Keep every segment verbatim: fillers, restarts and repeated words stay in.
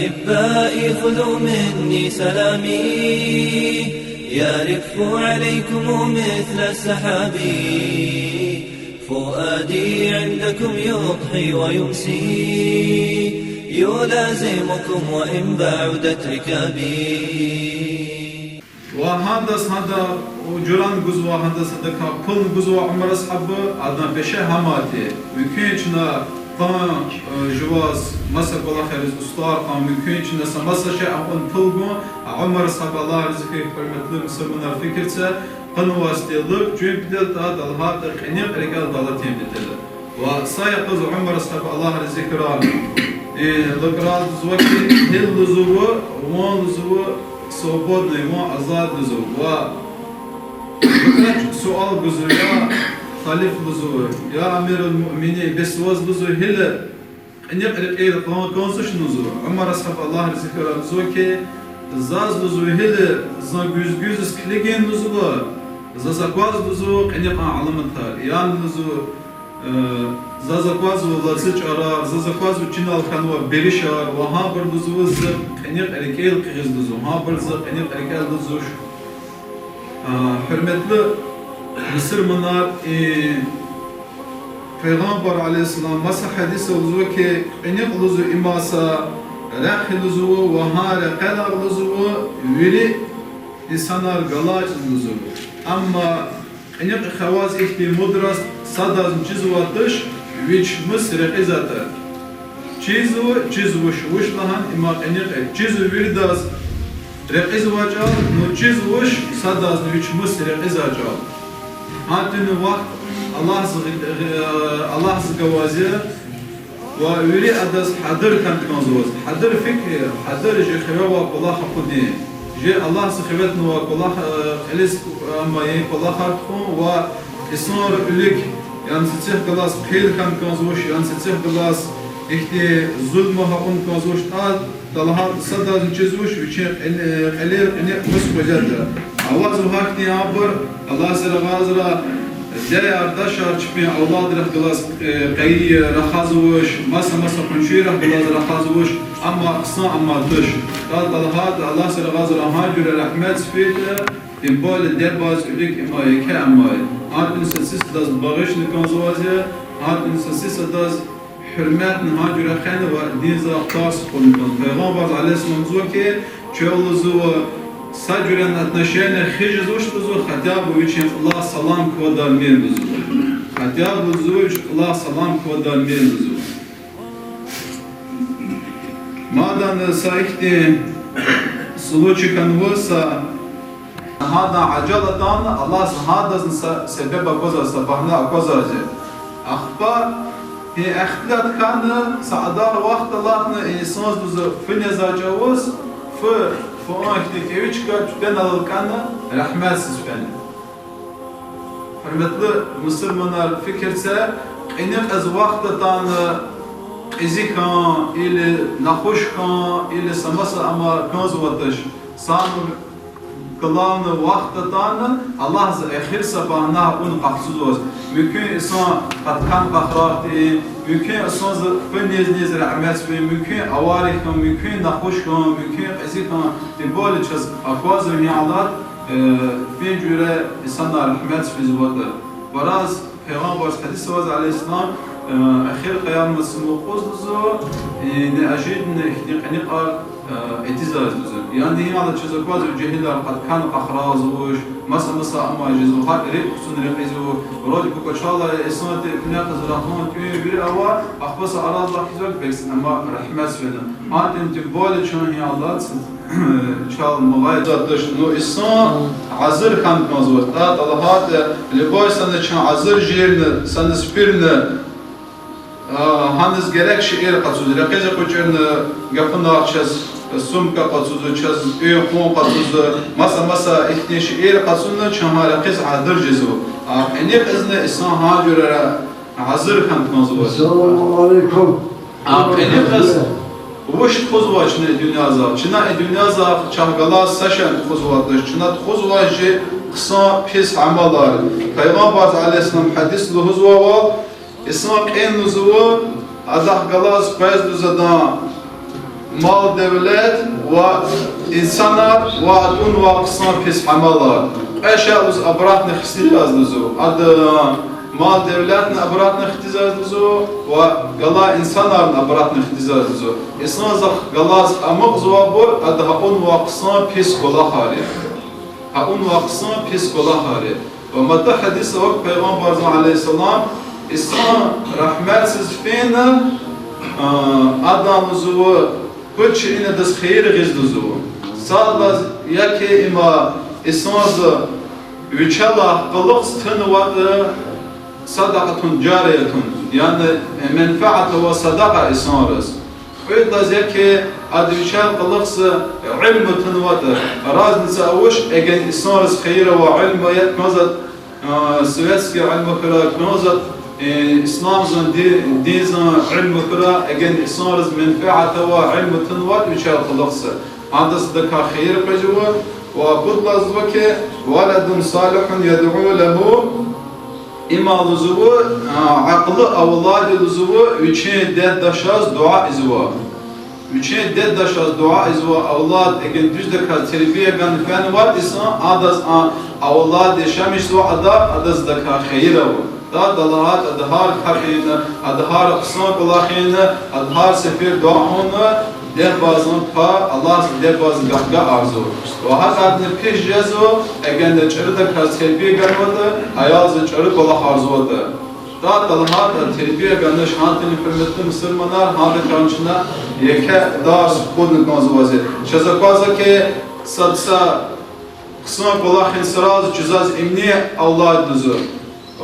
أحبائي خذوا مني سلامي، يرف عليكم مثل السحاب. فؤادي عندكم يضحي ويمسي، يلازمكم وإن بعدت ركابي. Ва гьадаз гьада журан гузва, гьадаз гьадакай пул гузва Умар асгьаба, адан пеше гьамати. Мумкин я чна къан, э, жуваз маса кӀвалахриз устӀар хьун, мумкин я чна са маса шей акьун пул гун, а Умар асгьаб, Аллагь рази хьуй, гьуьрметлу мусурманар, фикир це, къанвайди лукӀ чуьнбдел тӀа далгьатӀа кьиникь рикӀел алатин патал. Ва са йикъаз Умар асгьаб, Аллагь рази хьурай, э, лукӀрал лугьузва хьи, гьил лугьузва, вун лугьузва, свободный, вун азад лугьузва. Ва лукӀач суал гузва, я халиф лугьузва, я амируль-муъминин, бес ваз лугьузва гьил кьиникь рикӀел къан-, кӀанзавачни лугьузва. Умар асгьаб, Аллагь рази хьурай, лугьузва хьи, заз лугьузва гьил, зун гуьзгуьдиз килигин лугьузва, заз акваз лугьузва кьиникьан аламатар. Яни лугьузва, э, заз аквазва лацу чӀарар, заз аквазва чинал хьанвай беришар, ва гьабур лугьузва зи кьиникь рикӀел къигиз лугьузва, гьабур зи кьиникь рикӀел лугьузвач. А, гьуьрметлу мусурманар, и Пайгъамбар عليه السلام маса гьадисда лугьузва хьи, кьиникь лугьузва им са рехъ я лугьузва, ва гьа рекьелай лугьузва вири инсанар галачиз лугьузва. Амма кьиникь хваз ихьтин мудрость садазни чизватач, вич мус рекьизватӀа. Чизва, чизвач, вуч лагьана им кьиникь я. Чизва виридаз рекьизвайчӀал, ну чизвач, садазни вич мус рекьизвайчӀал. Гьа итимни вахт Аллагьдиз, Аллагьдиз гваз я, ва вири адаз гьазур хьана кӀанзаваз. Гьазур фикир, гьазур жи хиве авай кӀвалах акъудун. Жи Аллагьдиз хиве авунвай кӀвалах, э, кьилиз, э, амай кӀвалахар тухун ва инсанрин вилик, яни сад-садахъ галаз хъел хьана кӀанзавач, яни сад-садахъ галаз ихьтин зулум акьуна кӀанзавач, а талгьа садазни чизвач, вичин кьил-, э, кьилел кьиникь мус къвезватӀа. Авазва гьахьтин абур, Аллагьди рагъазра, дидеяр, дидедашар чпин авладрихъ галаз, э, къайи рахазвач, маса-маса къуншийрихъ галаз рахазвач, амма хъсан амай туш. Та талгьа Аллагьди рагъазра гьа жуьре рагьметдиз фейитӀа, тем более диде-бубадин вилик им еке амай. Гьа итимни сад-садаз багъишна кӀанзаваз я, гьа итимни сад-садаз гьуьрметни гьа жуьре хвена ва диндай тарс хьун кӀан. Пайгъамбар عليه السلام лугьузва хьи, чел лугьузва, са жуьре отношение хъижезвач лугьузва, хотя бы вичин кьулухъ салам квадармир лугьузва. Хотя бы лугьузва, вичин кьулухъ салам квадармир лугьузва. Мадни са ихьтин случай хьанва са, гьадан ажал атана, Аллагьди гьадазни са себеб аквазва, са багьна аквазва. Ахпа и ихтилат хьана, са адар вахт алатна, инсандиз фу незвай чӀавуз, фу, фу ихьтин кӀеви чка тӀуьтӀуьнал алкӀана, рагьметдиз фена. Гьуьрметлу мусурманар, фикир це, кьиникь кьаз вахт атана, кьуьзуь хьун, или нахуш хьун, или са маса амал кӀанзаватӀа, самое главное вахт атана, Аллагьди эхир са багьна авун къахчузваз. Мумкин инсан къаткан къахрахтин, мумкин инсандиз фу нез-нез рагьметдиз фин, мумкин авари хьун, мумкин нахуш хьун, мумкин кьуьзуь хьун, тем более чаз аквазва гьи алат, э, фин жуьре инсанар рагьметдиз физватӀа. Бараз Пайгъамбардин гьадис аваз, عليه السلام, э, эхир къиямат сумукьуз лугьузва, э, неожиданно ихьтин кьиникьар, э, этизвай лугьузва. Яни гьи алат чаз аквазва, жегьилар къаткан къахразвач, маса-маса амал жезва, гьакӀ рикӀ хъувуна рекьизва, вроде бы кӀвачелай инсанди куьнеказ рахун тӀуьн вири ава, ахпа са арада лакьизва бес, амма рагьметдиз фена. Гьатта тем более чун гьи алат чал магъай затӀ туш. Ну, инсан гьазур хьана кӀанзаватӀа, тӀа талгьатӀа, любой сана чун гьазур жирна, сана спирна, а, гьаниз герек шейэр къачуз, рекьиз экъечӀна гафунар чаз, сумка къачуз, чаз уьн-къун къачуз, маса-маса ихьтин шейэр къачуна чун гьа рекьиз гьазур жезва. А кьиникьизни инсан гьа жуьре гьазур хьана кӀанзаватӀа. Ассаламу алейкум. А кьиникьиз вуч тухузвай чна и дуьньязай? Чна и дуьньязай чахъ галаз са шейни тухузватӀа, чна тухузвай чи хъсан пис амалар. Пайгъамбарди, عليه السلام, гьадис лугьузвайвал, инсан кьин лугьузва, адахъ галаз къвез лугьузва адан Мал-девлет ва инсанар ва атӀунвай хъсан-пис амалар. Кьве шей лугьуз обратно хци яз лугьузва. Ада мал-девлетни обратно хци яз лугьузва ва галай инсанарни обратно хци яз лугьузва. Инсанзахъ галаз амукьзавайбур ада гьа авунвай хъсан-пис кӀвалахар я. Гьа авунвай хъсан-пис кӀвалахар я. Ва мад гьадисда вак Пайгъамбарзан, عليه السلام, инсан рагьметсиз фена, а, адан лугьузва, пуд шейинадаз хийир гъиз лугьузва. Сад лагьайди я ки, има инсанза вичелай кьулухъ тунватӀа صدقة جارية, яни, э, менфят авай садакьа инсанриз. Кьвед лагьайди я ки, ада вичел кьулухъ илим тунватӀа, разница авач, эгер инсанриз хийир авай илим я, кӀанзаватӀа, а, светский илим хьурай, кӀанзаватӀа, э, исламзан ди-, динзан илим хьурай, эгер инсанриз менфят авай илим тунватӀа вичел кьулухъ, гьадаз садакай хийир къвезва. Ва пуд лагьайди я ки, ولد صالح يدعو له, има лугьузва, а, акьуллу авлад я лугьузва, вичин дед-дашаз дуьа ийизвай. Вичин дед-дашаз дуьа ийизвай авлад, эгер дуьздаказ тербия гана фенватӀа инсан, адаз а авлад яшамиш жезва, ада, адаз садакай хийир ава. Дагъа лагьайтӀа, ада гьар капӀ ийина, ада гьар хъсан кӀвалах ийина, ада гьар сефер дуьа авуна, дегьбайзан пай, Аллагьза дегьбайзан гахгагъарзава. Ва гьакӀадни пис жезва, эгер чӀурудаказ тербия ганватӀа, аялза чӀуру кӀвалахарзаватӀа. Дагъа лагьайтӀа, тербия ганач, гьадин, гьуьрметлу мусурманар, гьадакай чна еке дарс кьуна кӀанзавайди я. Чаз аквазва ки, сад са хъсан кӀвалах ийин, сразу чизвайди я им авлад лугьузва.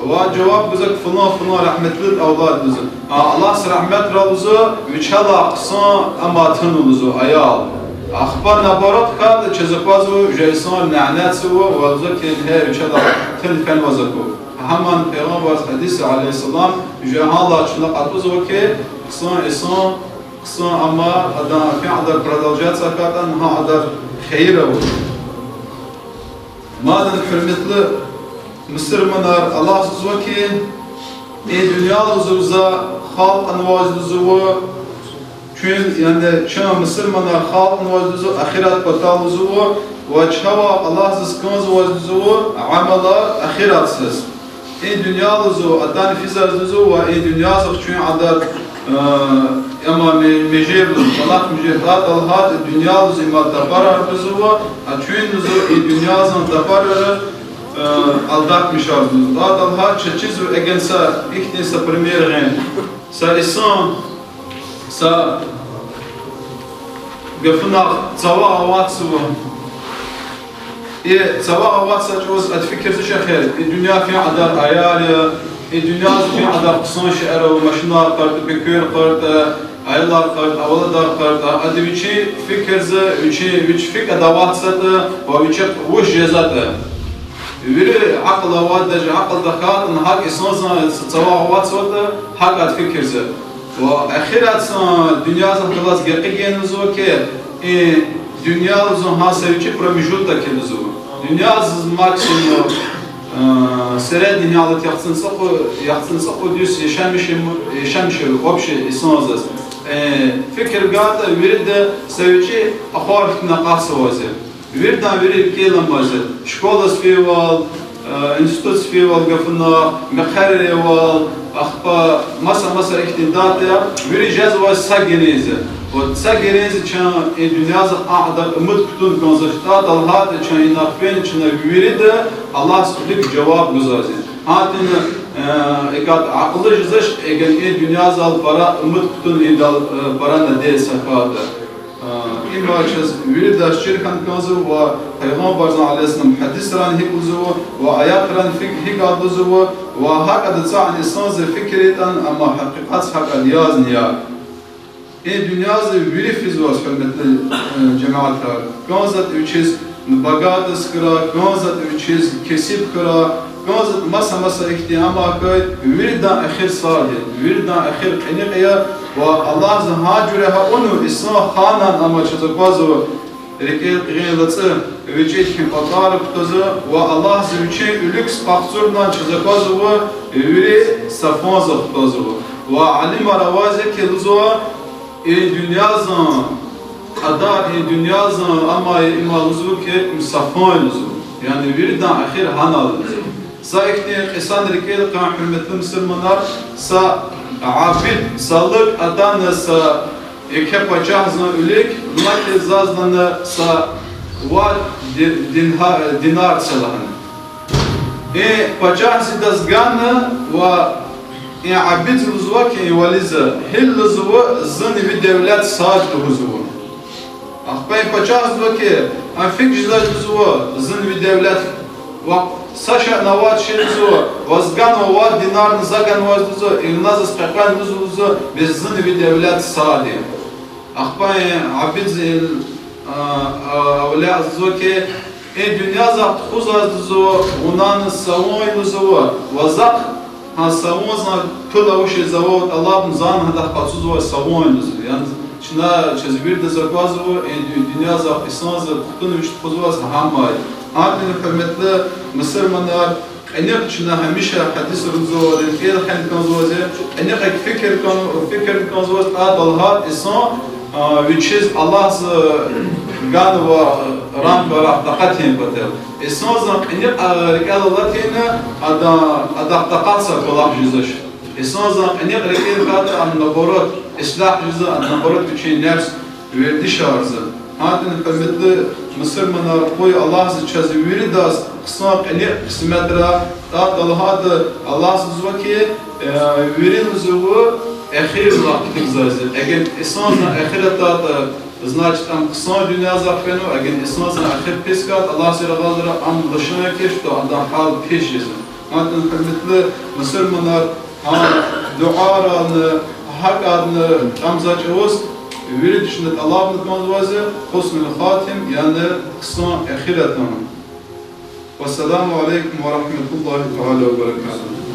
Ва жаваб гузва ки, фулан-фулан рагьметлуди авлад лугьузва. А, Аллагьза рагьметрай лугьузва, вичелай хъсан амал тунва лугьузва аял. Ахпа наоборот хьайитӀа, чаз аквазва, жи инсан лянетзава ва лугьузва ки, гьа вичелай тун фенваз аку. Гьамни Пайгъамбарза гьадисда, عليه السلام, жи гьалай чна кьатӀузва ки, хъсан инсан, хъсан амал, адан фин кьадар продолжаться хьайитӀа, гьа кьадар хийир ава. Мадни, гьуьрметлу мусурманар, Аллагьза лугьузва ки, и дуьнья лугьузва за халкьнавайди лугьузва, чун, яни чун мусурманар халкьнавайди лугьузва ахират патал лугьузва, ва чавай Аллагьзаз кӀанзавайди лугьузва амалар ахиратсуз. И дуьнья лугьузва атана физвайди лугьузва, ва и дуьньязахъ чун кьадар, э, амма ме-, межер лугьузва, кӀвалах межер, дагъа лагьайтӀа дуьнья лугьузва има тапарар лугьузва, а чун лугьузва и дуьньязан тапарара, э, алдатмишарзава лугьузва. Дагъа лагьайтӀа чаз чизва эгер са ихьтин са пример гъин. Са инсан, са гафунихъ цава аватзава. И цава аватзавай чӀавуз ада фикирзавач эхир, и дуьнья фин кьадар аяр я, и дуьньяза фин кьадар хъсан шейэр ава, машинар къарт, пекер къарт, аялар къарт, авладар къарт, ада вичи фикирзава, вичи, вич фикӀ аватзаватӀа, ва вичи вуч жезватӀа. Вири акьул авайди, акьул тахьайтӀа, гьакӀ инсанзан цава аватзаватӀа, гьакӀ ада фикирзава. Ва эхиратзан дуьньязахъ галаз гекъигин лугьузва ки, и дуьньязан гьа са вичи промежуток я лугьузва. Дуьньязан максимум, э, средний гьалат яхцӀурни цӀукьу-, яхцӀурни цӀукьуд йис яшамиш, яшамиш общий инсанзаз. Э, фикир гайтӀа, вирида са вичи ахвар хьтин акъатзавайди я. Виридан вири кӀелнавайди я. Школадиз фейвал, э, институтдиз фейвал гафунихъ, мехъерар ийивал, ахпа маса-маса ихьтин датӀа, вири жезвайди са герензи. Вот са герензи чун и дуьньязахъ а кьадар умуд кутун кӀанзавач, дагъа лагьайтӀа чун инихъ фена чна вирида Аллагьза килиг жаваб гузвайди я. Гьатта, э, икӀ акьуллу жезвач, эгер и дуьньязал пара умуд кутун, идал, э, пара надеяться хьайитӀа. А, има чаз виридаз чир хьана кӀанзава ва Пайгъамбарзан, عليه السلام, гьадисрани гьикӀ лугьузва, ва аятрани фик-, гьикӀ лугьузва, ва гьакӀ ада цӀай инсанза фикир ятӀани, амма гьакъикъатда гьакӀ ядни я. И дуьньяза вири физвай, гьуьрметлу, э, жемятар. КӀанзаватӀа вичиз богатость хьурай, кӀанзаватӀа вичиз кесиб хьурай, кӀанзаватӀа маса-маса ихьтин амал хьурай, виридан эхир сагъ я, виридан эхир кьиникь я, ва Аллагьза гьа жуьре гьа авуна, инсан ханан, амма чаз аквазва, рикӀел гъин лацӀа, вичӀи хьи патара кутазва, ва Аллагьза вичин уьлуькс къахцурна чаз аквазва, вири са фанза кутазва. Ва алимар авазва ки лугьузва, и дуьньязан Кьадар и дуьньязан амай, има лугьузва хьи, им са фан я лугьузва. Яни виридан эхир гьана я лугьузва. Са ихьтин кьисан рикӀел хкун, гьуьрметлу мусурманар, са абид, са лукӀ атана са еке пачагьзан вилик, вуна кьиле заз лагьана са вад ди-, динар це лагьана. И пачагьдиз гана ва и абидиз лугьузва хьи, и валиди, гьил лугьузва зун ви девлет сад лугьузва. Ахпа и пачагьдиз лугьузва хьи, а фикир жезва лугьузва зун ви девлет ва са шейни авач лугьузва, ваз ганва вад динарни за ганваз лугьузва, и вуна заз къекъвен лугьузва, бес зун ви девлет сад я. Ахпа и абидиз, а, а, валидиз лугьузва хьи, и дуьньязахъ тухузвайди лугьузва, вуна са ван я лугьузва, ва захъ гьа са ванзан пул авачиз завод алаб зан гьадахъ къачузвай са ван я лугьузва. Яни чна, чаз виридаз аквазва, и ду-, дуьньязахъ инсанза хтун вич тухузваз гьамай. Гьадин, гьуьрметлу мусурманар, кьиникь чна гьамиша гьадисрин заводин кӀел хьана кӀанзавази, кьиникь фикир кӀан-, фикир кӀанзавази, тӀа талгьат инсан, а, вичиз Аллагьза ганва ранг-барах такьатин патал. Инсанзан кьиникь, а, рикӀел алатайла, ада, адахъ такьатза кӀвалах жезвач. Инсанзан кьиникь рикӀел хьайитӀа, ам наоборот ислягь жезва, ам наоборот вичин нефс вердишарзава. Гьадин, гьуьрметлу мусурманар, къуй Аллагьза чаз виридаз хъсан кьиникь къисметрай, тӀа талгьат Аллагьза лугьузва хьи, э, вири лугьузва эхир лап килигзавайди. Эгер инсанзан эхир атайтӀа, значит, ам хъсан дуьньязахъ фенва, эгер инсанзан эхир пис хьайитӀа, Аллагьза рагъазра ам лишан кишда, адан гьал пис жезва. Гьадин, гьуьрметлу мусурманар, гьа дуьайрални, гьакӀарни кӀанзавай чӀавуз вири чна тӀалабна кӀанзавази حسن الخاتمة, яни хъсан эхир атун. والسلام عليكم ورحمة الله تعالى وبركاته.